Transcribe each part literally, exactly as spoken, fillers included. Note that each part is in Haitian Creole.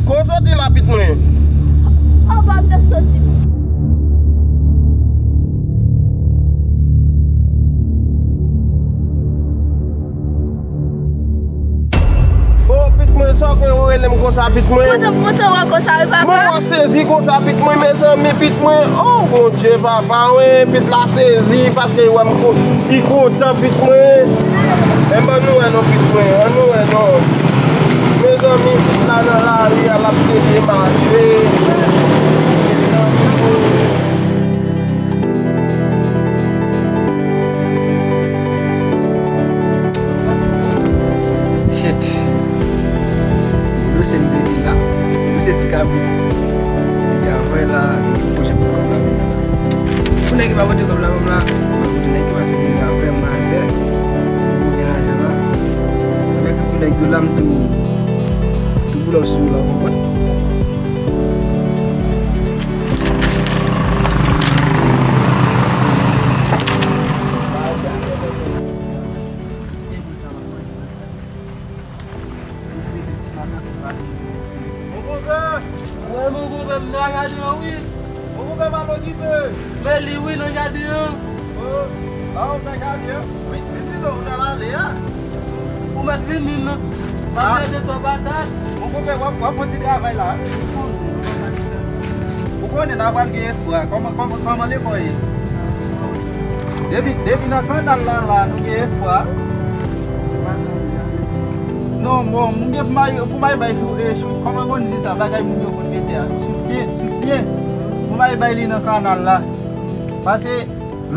Ko w soti la, pit mwen? Anba m t ap soti. O, pit mwen, sa w gen ou rele m konsa, pit mwen? Pote, pote w konsa, wi, papa. Mwen w sezi konsa, pit mwen, mezanmi, pit mwen. O, Bondye, papa, wi, pit la sezi, paske l wè m ko-, li kontan, pit mwen. Enben, ann nou wè non, pit mwen, ann nou wè non. Mezanmi, pit la nan lari a, l ap teke mache. Shit. Dosye m te di la. Dosye ti kabrit. Depi avè la, depi pwojè pwogram la vin la. Pou nèg ki pa pote kòb la ban m la, m ap di nèg yo paske moun yo avè m, majè, pou gen lajan la. Avèk tout nèg yo la, m tou, tou boulòp sou yo la, w konprann? Mon konpè! Wi, mon konpè, m nan gade w, wi. Mon konpè, pa okipe. Men li, wi, nan jaden an. O, a, ou nan jaden an? Wi, vin di non, ou nan lale a. Ou mèt vini, non. M ap mete twa patat. Mon konpè, w ap, w ap fè ti travay la. Ou konnen n a pral gen espwa. Kòman, kòman, kòman lekòl ye? Depi, depi nan kanal la, la, nou gen espwa. Non, bon, moun gen pou may, pou may bay chou, e, chou, kòman konn di sa, bagay moun yo konn mete a, chou pye, chou pye. Pou may bay li nan kanal la. Paske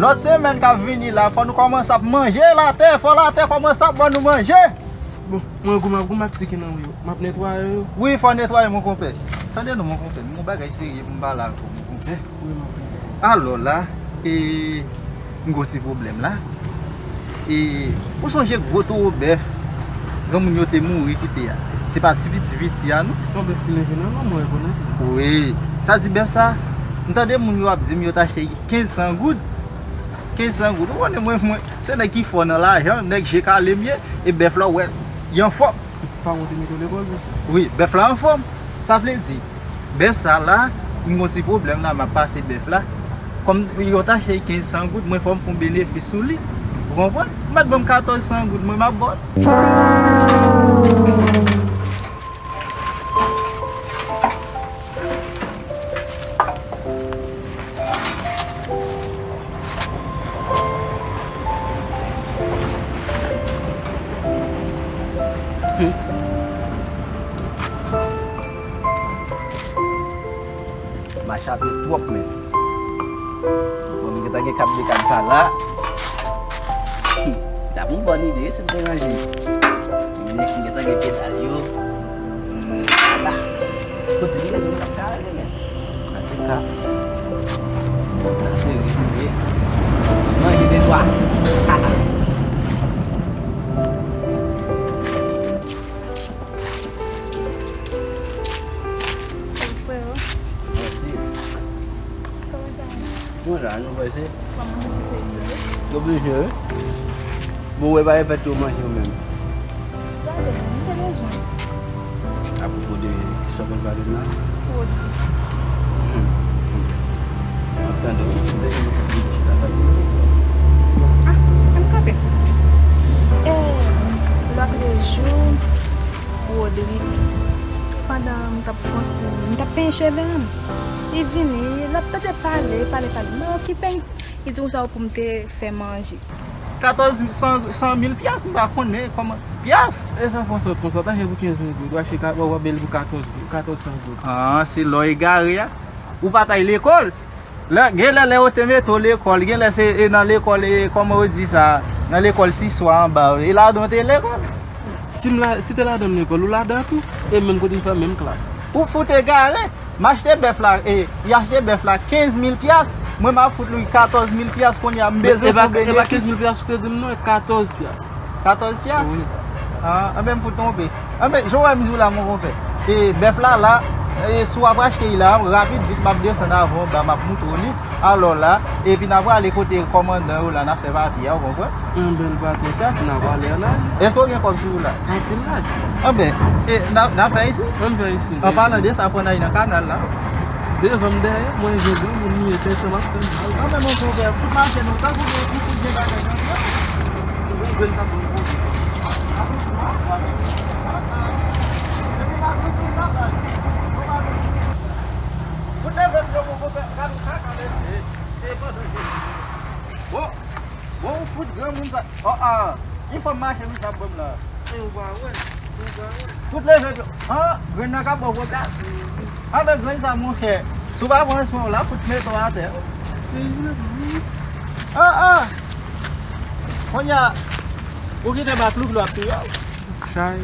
lòt semèn k ap vini la, fò nou kòmanse ap manje latè, fò latè kòmanse ap ban nou manje. Bon, mwen goumen ap, goumen ap tiki nan wi yo. M ap netwaye yo. Wi, fò netwaye, mon konpè. Tande non, mon konpè. M gon bagay serye pou m pale avè w, mon konpè. Wi, mon konpè. Alò la, e, m gon ti pwoblèm la. E, ou sonje gwo towo bèf granmoun yo te mouri kite a? Se pa ti piti, ti piti a, non? Se yon bèf ki leve nan lanmò, e konnen. Wi. Sa di bèf sa, m tande moun yo ap di m yo t achte kenz san goud. Kenz san goud. Ou konnen mwen, mwen, se nèg ki fò nan lajan, nèg je kale m ye, e bèf la, w wè, li anfòm. Paran w te mete w lekòl pou sa? Wi, bèf la anfòm. Sa vle di, bèf sa la, m gon ti pwoblèm la, m ap pase bèf la. Kòm yo t achte l kenz san goud, mwen fò m fè yon benefis sou li. Ou konprann? Ou mèt ban m katòz san goud, mwen m ap ba w. M a chape twòp, men. Bon, m gentan gen kat de kad sa la. Hmm, t ap yon bòn ide si m te ranje. Men m gentan gen pedal yo. Hmm, alas. Kote m gentan gen kap kare, men. Antouka, sa serye, serye. Manje de twa. Freo. Mèsi. Kòman sa ye? Bon, la, nou prese. Kòman nou ti serye? Oblije, wi. Bon, wè, pa repèt yo manje w menm. Gade, m te bezwen. Apwopo de kisa w konn pale m la? Pwodui. Hmm. M ap tande w, m te gen yon pwodui ki ta pale. Ah, ann kanpe. E, lòt jou, Rodrigue, pandan m t ap kontinye, m t ap penyen cheve m, li vini, l ap tande pale, pale, pale. Mwen okipe l. Li di konsa pou m te fè manje. Katòz san, san mil pyas, m pa konnen kòman. Pyas? E sa fè w sòt konsa, w ta jwenn pou kenz mil goud, w achte ka-, w ap bay li pou katòz goud, katòz san goud. Ah, se lè w egare a. Ou pa t al lekòl. Lè, gen lè, lè yo te mete w lekòl, gen lè se, e nan lekòl, e kòman yo di sa, nan lekòl ti swa anba, e ladan w te lekòl. Si m la, si te ladan m lekòl, ou ladan tou, e menm kote n fè menm klas. Ou fout egare. M achte bèf la, e, li achte bèf la kenz mil pyas, mwen m ap fout li katòz mil pyas kounye a, m bezwen fè yon benefis. E pa kenz mil pyas ou te di m non, e katòz pyas. Katòz pyas? Wi. Ah, anben m fout twonpe. Anben, jan w wè m di w la, mon konpè. E bèf la la, E, si w ap achte l la, rapid, vit, m ap desann avan w ba, m ap moutre w li. Alò la, epi n a prale kote kòmandan yo la, n a fè papye a, ou konprann? Yon bèl patwon, ta si n a prale an ale. Èske w gen kòb sou ou la? Anpil lajan. Anben, e, n a, n a fè isi? Ann fè isi. An palan de sa, fò n al nan kanal la. Devan m dèyè, mwen jwe granmoun, m ye tèt, m ap fè mal. Anben, mon konpè, fout mache nou, tankou gen, fout gen bagay nan li. Ou gen grenn k ap bon. Fout leve pye w, mon konpè, gade yon kaka mesye. E pandan ke bon, bon, ou fout granmoun sa. Oh, ah, yon fòm mache misye ap ban m la. E ou pa wè, ou pa wè. Fout leve pye w. Ah, grenn nan ka ba w pwoblèm. Avèk grenn sa, monchè, si w pa pran swen w la, fout mete w atè. Se vre, wi. Ah, ah. Kounye a, ou kite ba klouklou ap touye w. Chay.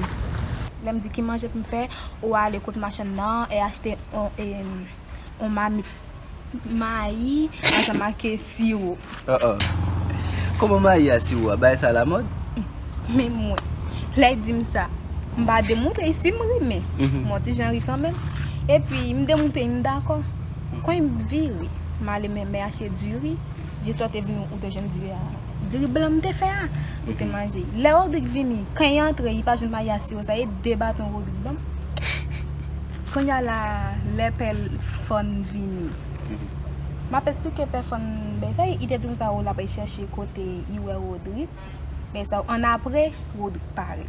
Lè m di ki manje pou m fè, ou ale kot machann nan e achte on, e, on mamit mayi ansanm ak siwo. Ah, ah. Kòman mayi a siwo a? Bagay sa lamòd? Men mwen, lè l di m sa, m pa demoutre si m ri, men m yon ti jan ri kanmenm. Epi, m demoutre, m dakò. Kon m vire, m ale men, men achte diri. Jis lè w te vini, ou te jwenn diri a. Diri blan m te fè a, ou te manje. Lè Rodrig vini, kan li antre, li pa jwenn mayi a siwo sa, e de baton Rodrig ban m. Kounye a la, lè pè Fòn vini. M ap esplike pè Fòn bagay sa, li te di konsa, o, l ap al chèche kote li wè Rodrig. Men sa, annapre, Rodrig pare.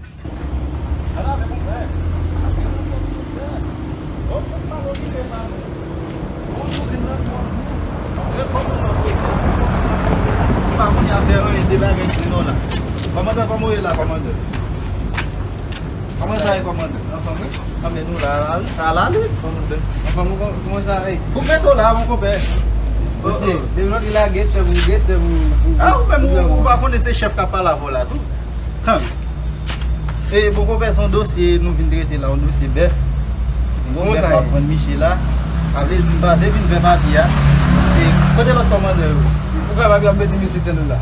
Kòmandan, kòman w ye la, kòmandan? Kòman sa ye, kòmandan? Anfòm, wi. Anben nou la, la, la, la, wi. Kòmandan. Anfòm, kòman sa ye? Koupe do la, mon konpè. Mesye, depi lòt li la, gangster pou, gangster pou, pou, ah, ou menm, ou, ou pa konnen se chèf k ap pale avè w la, tou. Huh. E, bon, konpè, se yon dosye nou vin trete la, yon dosye bèf. Yon bèf w ap vann miche la. Sa vle di, m pase vin fè papye a. E, kote lòt kòmandan yo? Pou fè papye a, w ap bezwen mil senk san dola.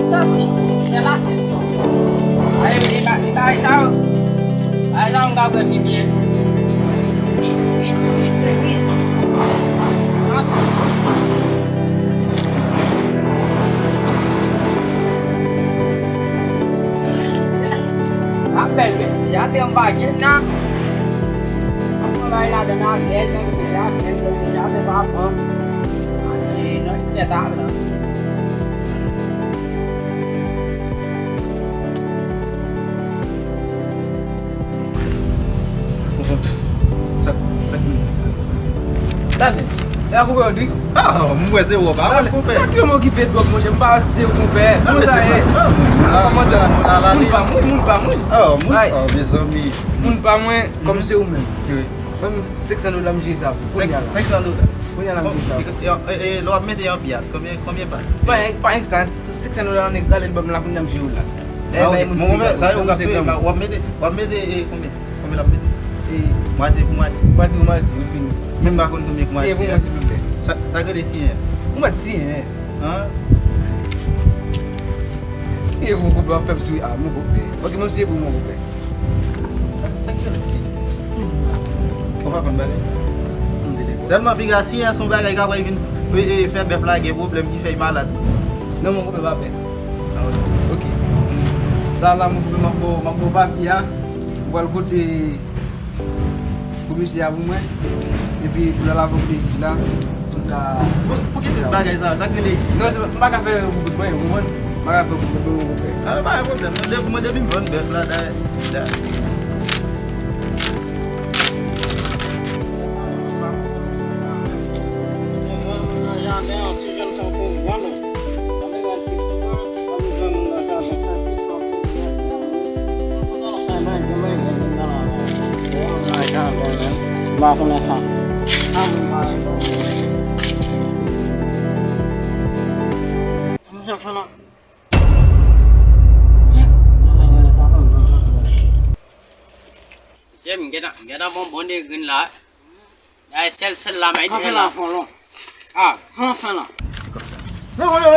Sa si, se la, se Ay, e ba, e bagay sa yo. Bagay sa yo m ka kwè pi byen. Pi, pi, pi seriz. Ansi. Apèl ke, ya te anba gen nan. Travay ladan alèz, menm deja, menm deja, se pa bon. Se nan tèt a la. Sa, sa ki Tande, e a konpè Rodrig? Ah, m wè se ou pa konpè. Sa ki yo m okipe dwòg, monchè, m pa si se ou konpè. Kòman sa ye? Kòmandan, moun pa m wi, moun pa m wi. Ah, moun, ah, mezanmi. Moun pa mwen, kòm se ou menm. Wi. Ban m senk san dola, m jere sa pou ou. Kounye a la. Senk san dola. Kounye a la, m jere sa pou ou. E, e, e, lè w ap mete an pyas, konbyen, konbyen pa? Pa, pa ekstra, senk san dola, nèg rale l ban m la, kounye a m jere w la. Ah, ok. Bon, konbyen, sa yo, w ap mete, w ap mete, e, konbyen? Konbyen l ap mete? E, mwatye pou mwatye. Mwatye pou mwatye, wi, fini. Men m pa konn konbyen k mwatye a. Siyen pou mwen, silvouplè. Sa, sa k rele siyen? Ou mèt siyen. An? Siyen pou mwen, konpè, w ap fè m souri. Ah, mon konpè. Ok, mwen siyen pou mwen, konpè. Sa k rele siyen? Ou pa konn bagay sa? Sèlman, piga, siyen se yon bagay k ap vin, e, e, fè bèf la gen pwoblèm ki fè l malad. Non, mon konpè, pa pè. Ah, ok. Ok. Sa la, mon konpè, m ap ba w, m ap ba w papye a. Ou pral pote komisè a pou mwen. Epi pou l al avè w kote jij la, pou l ka... Pou, pou ki tip bagay sa? Sa k rele? Non, se pa, m pa ka fè pou kont mwen, ou konprann? M pa ka fè pou kont mwen, ou konprann? Ah, pa gen pwoblèm. Mwen, depi, mwen, depi m vann bèf la, da, da. Mesye, m gentan, m gentan pran bon de grenn la. Ay, sèl, sèl la, men li la. Anfen la, fon lon. Ah. Anfen la. Non, non, non,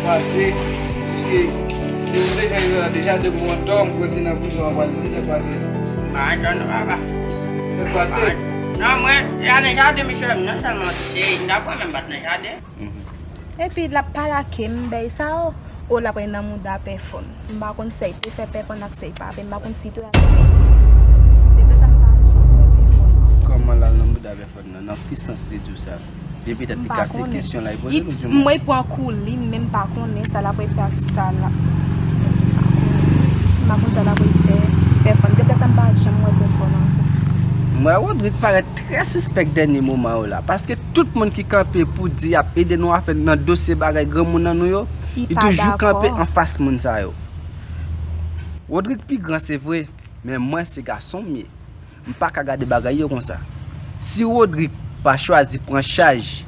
pase, paske depi deja rive la, deja depi w antò, m kwè se nan prizon w ap pral viv, sa k pase? M pa antò non, papa. Sa k pase? Non, mwen, ya nan jaden, mesye, non sèlman se, m ta pran menm bat nan jaden. Epi l ap pale ak m, bèy sa yo. O, l ap ray nan mouda Pèfòn. M pa konn sa y te fè Pèfòn ak sa y pa fè. M pa konn si tou. Depi sa m pa janm wè Pèfòn. Kòman l al nan mouda Pèfòn nan? Nan ki sans li di w sa? Depi tèt li kase, kesyon la, li poze l ou di w mwen? M wè l pran kou li, men m pa konnen sa l ap ray fè ak sa l ap. M pa konn sa l ap ray fè Pèfòn. Depi sa m pa janm wè Pèfòn ankò. M wè Rodrigue parèt trè sispèk dènye moman yo la, paske tout moun ki kanpe pou di y ap ede nou a fè nan dosye bagay granmoun nan nou yo, li toujou kanpe anfas moun sa yo. Rodrigue pi gran, se vre, men mwen se gason m ye. M pa ka gade bagay yo konsa. Si Rodrigue pa chwazi pran chaj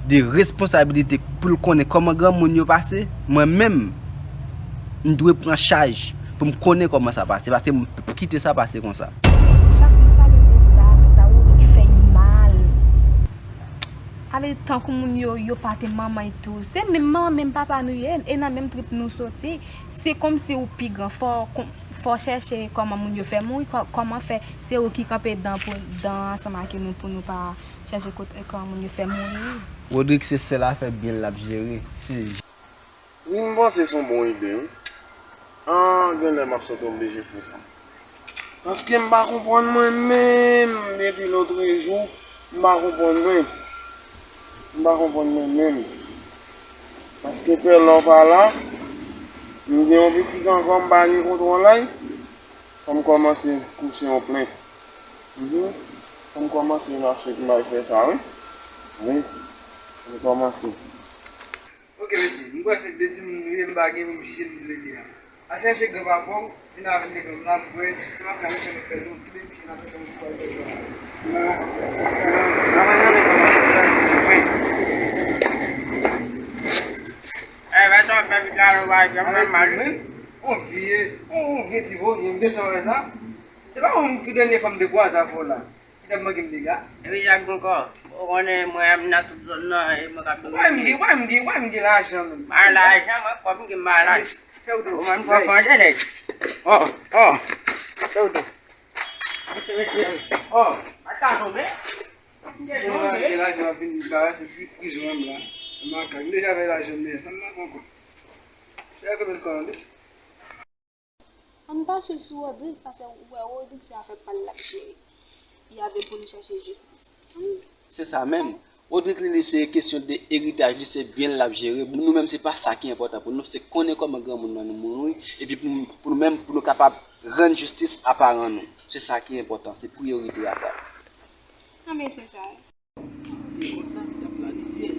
de responsabilite pou l konnen kòman granmoun yo pase, mwen menm, m dwe pran chaj pou m konnen kòman sa pase, paske m p ap kite sa pase konsa. Chak nou pale de sa, tout a Rodrigue fè m mal. Ale tankou moun yo, yo pa te manman y tou. Se menm manman, menm papa nou ye, e nan menm trip nou soti. Se kòmsi ou pi gran, fò, fò chèche kòman moun yo fè mouri, kò-, kòman fè se ou ki kanpe dan pou, dan ansanm ak nou pou nou pa chèche kote, kòman moun yo fè mouri. Rodrigue se sèl afè byen l ap jere. Se Wi, m panse se yon bon ide, wi. An, genlè m ap sot oblije fè sa. Paske m pa konprann mwen menm depi lotrejou, m pa konprann mwen. M pa konprann mwen menm. Paske pè lò pa la, m gen yon pitit ankò, m pa gen kontwòl ay. Fò m kòmanse kouche yon plent. Mhm. Fò m kòmanse mache pou m al fè sa, wi. Wi. Fò m kòmanse. Ok, mesye. M kwè se de timoun nou ye, m pa gen pou m jije nou de a. Al chèche gran papa w, vin avè l devan m la, m kwè, se pa fè misye nou fè nou, kite misye nan tèt nou pou al fè jò a. Nan mwen, nan mwen, kòman sa, wi. Eh, mèt ap fè vit la, nou pa janm fè mal. On vye, on, on vye ti vo, yon vye tan wè sa. Se pa ou menm tou dènye fwa m te kwaze avè w la. Ki t ap manke m dega. Epi Jack ankò. Ou konnen mwen menm nan tout zòn nan, e mwen k ap domine. Wè m gen, wè m gen, wè m gen lajan menm. M pa lajan, mwen kòb m gen m pa lajan. Fè w tou. Ou menm fò fò de nèg. Oh, oh. Fè w tou. Mesye, mesye. Oh, pa ta tonbe. Mwen gen lajan ap vin barase pri-, prizon an m la. M makak. M deja fè lajan m deja. Sa m manke ankò. Fè konbyen tan de? Ann pase sou Rodrigue, paske ou wè Rodrigue se afè pa l l ap jere. Li avle pou nou chèche jistis. Ann. Se sa menm. Rodrigue li, li se kesyon de eritaj li, se byen l l ap jere. Nou menm se pa sa ki enpòtan pou nou, se konnen kòman granmoun nan nou mouri, epi pou, pou nou menm, pou nou kapab rann jistis a paran nou. Se sa ki enpòtan, se priyorite a sa. Ann, mesye sa yo. E konsa, y ap planifye.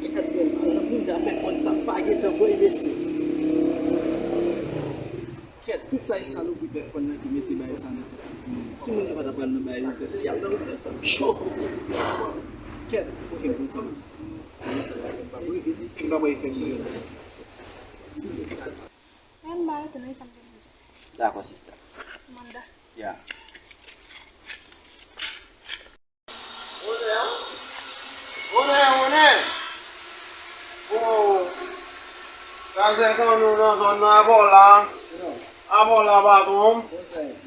Kèt, bèl, ala moun dapè fòn sa pa gentan pran, mesye. Kèt, tout sa e salopri pè fòn nan ki mete bagay sa nan timoun. Timoun yo pa ta pral nan bagay yo, si y al nan wout sa, m cho. Kèt, oke, m konn sa m ap di. M p ap reve, m p ap reve fè m bagay. Men m ba yo tou, men sa m te di. Dakò, sista. Manda. Ya. Onè, onè, onè. Oh. Sa se kon nou nan zòn nan, abò la. Abò la, patwon.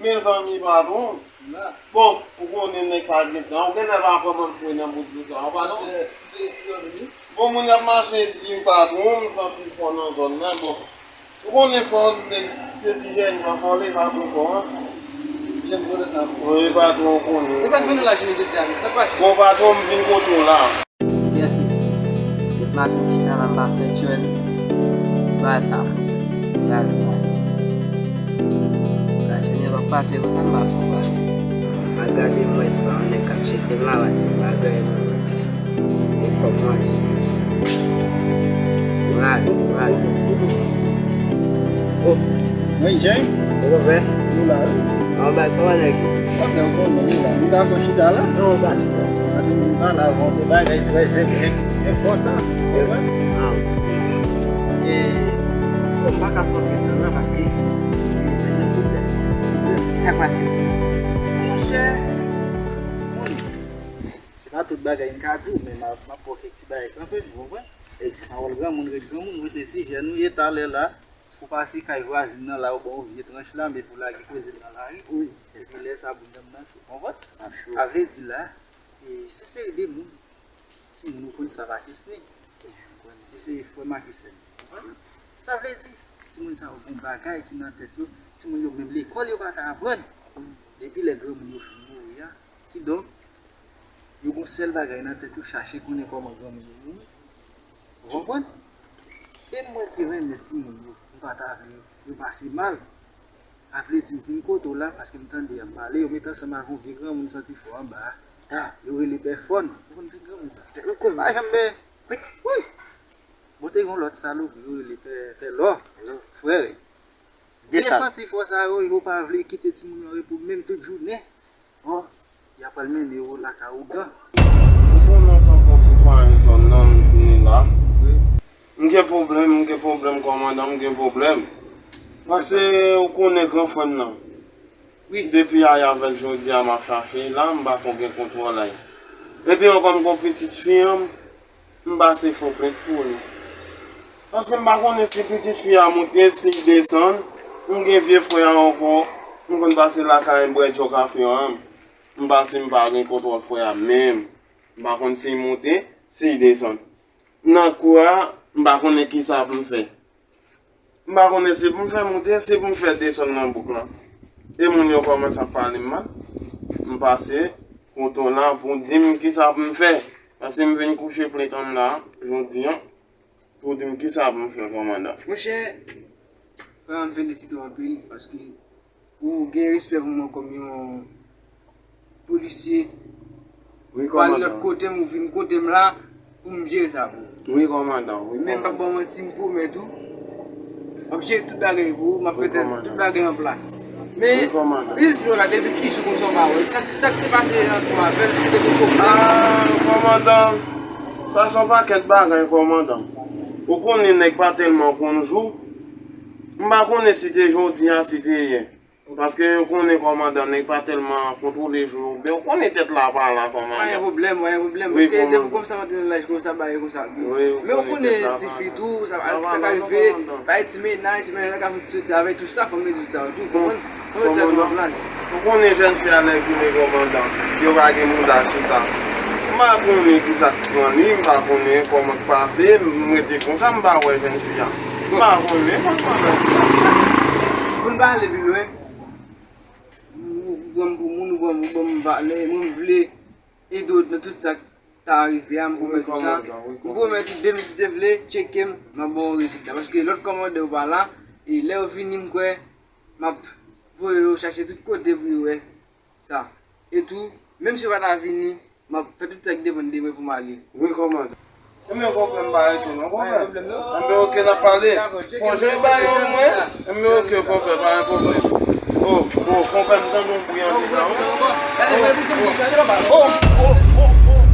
Mezanmi, patwon. Bon, ou konnen nèg pa gen tan. Ou genlè pa kòmanse fouye nan bout di sa, patwon. Bon, moun y ap mache di m, patwon, m santi fò nan zòn nan. Bon, ou konnen fò nèg se ti jèn jan fò leve ankò, an. Jan m konnen sa. Wi, patwon, ou konnen. Ou konn vin la jounen jodi a, sa k pase? Bon, patwon, m vin kote w la. Kèt mesye. Kèt maten m chita la, m pa fè tchwèl. Bagay sa pou fè mesye. Kraze mwen. La jounen p ap pase konsa, m pa fè yon bagay. M ap gade m wè si pa yon nèg k ap tcheke m la, paske m pa gen anyen nan men. E fò m manje. Mwen ale, mwen ale. Oh. Wi, Jay. Ou konprann? Nou la, wi. An bay, kòman nèg yo? Kòman nèg yo, nou la. Nou dakò chita la? Non, ou pa chita. Paske nou pale avan de bagay trè enpòtan. Ou konprann? Ah. E, bon, m pa ka fè anpil tan nan paske mwen gen pwoblèm. Sa k pase? Monchè, Se pa tout bagay m ka di w, men m a, m ap pran kèk ti bagay kanpe m, ou konprann? E ti pawòl granmoun ret granmoun, ou se ti jèn ou ye, talè la, ou pase kay vwazin nan la, ou ba w vye tranch la, men pou lage koze l nan lari, wi, se lè sa boudam nan cho, ou konprann? Sa vle di la, e, se seri de moun, timoun ou konn sa pa kesne, ou konprann? Se seri frè m ak sè m, ou konprann? Sa vle di, timoun sa yo gon bagay ki nan tèt yo, timoun yo menm lekòl yo pa ka aprann. Depi lè granmoun yo fin mouri a, Kidonk, yo gon sèl bagay nan tèt yo, chache konnen kòman granmoun yo mouri. Ou konprann? E mwen ki renmen timoun yo, m pa ta vle yo pase mal. A vle di, m vin kote w la, paske m tande y ap pale, yo met ansanm ak yon vye granmoun santi fò anba a. Yo rele Pè Fòn. Ou konn vye granmoun sa? Pa janm bè. Wi. Bon, te gon lòt salopri, yo rele Pè, Pè Lò. Frè. De santi fò sa yo, yo pa vle kite timoun yo repo menm tout jounen. Bon, y ap pral mennen yo lakay ougan. Ou konnen antanke yon sitwayen zòn nan, m vini la. M gen pwoblèm, m gen pwoblèm, kòmandan, m gen pwoblèm. Paske ou konnen gran frè m nan. Depi ayè avèk jodi a, m ap chache l la, m pa ko gen kontwòl a l. Epi ankò, m gon pitit fi an m, m pase fè yon plent pou li. Paske m pa konnen si pitit fi a monte, si l desann, m gen vye frè a ankò, m konn pase lakay bwè djò kafe a, m pase m pa gen kontwòl frè a menm. M pa konn si l monte, si l desann. Nan kou a, m pa konnen kisa pou m fè. M pa konnen si pou m fè monte, si pou m fè desann nan bouk lan. E moun yo kòmanse ap pale m mal. M pase kote w la pou w di m kisa pou m fè. Paske m vin kouche plent an m la, jodi a, pou w di m kisa pou m fè, kòmandan. Monchè, Premyèman, m felisite w anpil paske ou gen respè pou mwen kòm yon polisye. Wi, kòmandan. Ou pale lòt kote m, ou vin kote m la pou m jere sa pou ou. Wi, kòmandan, wi, kòmandan. Men m p ap ba w manti, m pwomèt ou, m ap jere tout bagay pou ou, m ap fè tout bagay an plas. Men, wi, kòmandan. Wi, kòmandan. Plizyè la, depi ki jou konsa w pa wè? Sa, sa k te pase nan twa avè l, se te gen pwoblèm? Ah, kòmandan, sa se yon pakèt bagay, kòmandan. Ou konnen nèg pa tèlman konn jou. M pa konnen si te jodi a, si te yè. Paske ou konnen kòmandan, nèg pa tèlman kontwole jou yo. Men ou konnen tèt la pa la, kòmandan. Pa gen pwoblèm, pa gen pwoblèm. Wi, paske depi kòmandan. Kòmsa m antre nan laj konsa, bagay konsa. Wi, ou konnen tèt la pa la. Men ou konnen tifi tou, sa, sa ka rive, bagay ti mennaj, ti mennaj la ka fè ti soti avè l, tou sa, fò m di sa tou, konprann? Fò m mete tèt mwen an plas. Ou konnen jèn fi a lè vini, kòmandan, yo pa gen mouda sou sa. M pa konnen kisa k pran li, m pa konnen kòman k pase, m rete konsa, m pa wè jèn fi a. M pa konnen, m pa konnen. Pou n pa ale pi lwen, ou pran m pou moun, ou pran m, ou ban m valè, mwen m vle ede w nan tout sa k ta rive a, m pwomèt ou sa. Wi, kòmandan, wi, kòmandan. M pwomèt ou, demen si Dye vle, tcheke m, m ap ba w rezilta. Paske lòt kòmandè yo pa la, e lè yo vini, m kwè, m ap voye yo chache tout kote pou yo wè sa. E tou, menm si yo pa ta vini, m ap fè tout sa k depann de mwen pou m ale. Wi, kòmandan. Enben, konpè, m pa rete non, konpè. Pa gen pwoblèm, non. Enben, oke, n ap pale. Dakò, tcheke m. Fò jan ba yo mwen. Enben, oke, konpè, pa gen pwoblèm. Oh, oh, konpè, m tande yon bri andedan, wi. Gade, fè pou sa m di sa, se pa mal. Oh, oh, oh, oh.